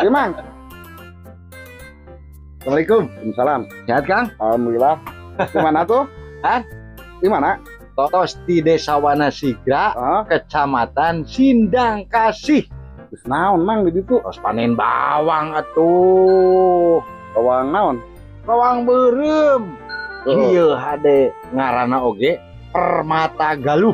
Ayo, Mang. Assalamualaikum. Waalaikumsalam. Sehat, Kang? Alhamdulillah. Di mana tuh? Hah? Di mana? Tos di Desa Wanasigra, Ah, Kecamatan Sindang Kasih. Geus naon, Mang, di ditu? Tos panen bawang atuh. Bawang naon? Bawang beureum. Oh. Ieu hade ngaranna oge Permata Galuh.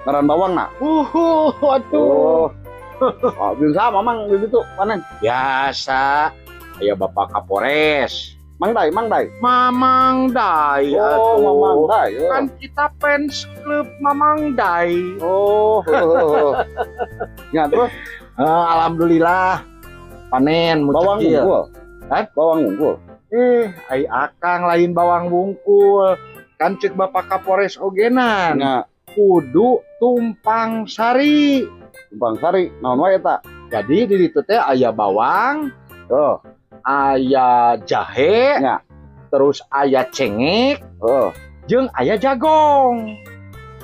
Ngaran bawang na? Atuh. Oh. Oh, jeung sama, Mang, di ditu panen? Biasa. Aya Bapak Kapolres. Mang Dai, Mang Dai. Mamang Dai Oh, atuh. Mamang Dai. Oh. Kan kita fans klub Mamang Dai. Oh. Ya, terus? Eh, alhamdulillah panen Bawang mucekil. unggul. Hah? Bawang unggul. Eh, ai akang lain bawang wungkul. Kan cek Bapak Kapolres ogenan. Nya, Kudu tumpang sari. Tumpang sari, naon wae eta? Jadi di ditu teh aya bawang, Oh, aya jahe, Nya. Terus aya cengek, Oh. jeung aya jagong.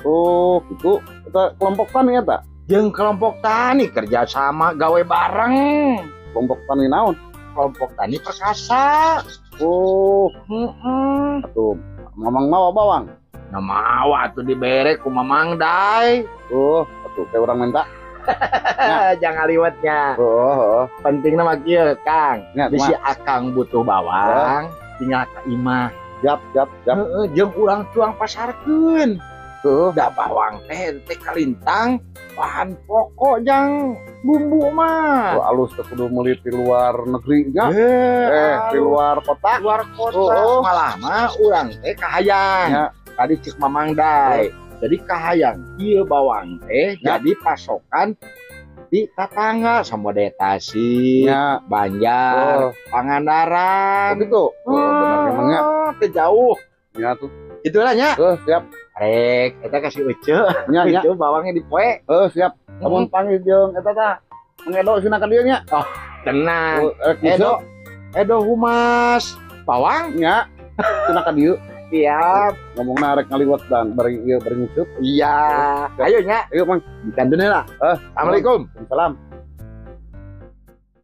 Oh, gitu. Eta kelompok tani eta? Jeung kelompok tani kerjasama gawe bareng. Kelompok tani naon? Kelompok tani perkasa. Oh, Heeh. atuh Mamang mawa bawang. Nah, mawa atuh dibere ku Mamang Dai. Oh, atuh kayak urang minta. Jangan liwatnya. Oh. Penting mah kieu, Kang. Nya, Bisi kumaha? Akang butuh bawang, tinggal ka imah. Siap, siap, siap. Heeh, jeung urang cuang pasarkeun. Tuh, Da bawang teh teh kalintang bahan pokok jang bumbu mah. oh, alus teh kudu meuli di luar negeri nya. Eh, Eh, di luar kota. Luar kota. Oh. Malah mah urang teh kahayang. Ya. Tadi cek Mamang Dai. Jadi kahayang ieu bawang teh jadi pasokan di tetangga sama Tasik, Banjar, Pangandaran. Oh, gitu. Oh, bener emangnya. Teh jauh. Ya tuh. Itulah nya. Oh, siap. Rek, eta kasih Uce. Nya, nya. Itu bawangnya dipoe. Oh, siap. Lamun panggil jeung eta tah. Mang Edo sina ka dieu nya. Tenang. Oh, Edo, Edo humas bawang. Nya. Sina ka dieu. Siap. Ngomongna rek ngaliwat dan bari ieu bari nguseup. Iya. Ayo nya. Ayo, Mang. Dikantunnya lah. Eh, Assalamualaikum. Salam.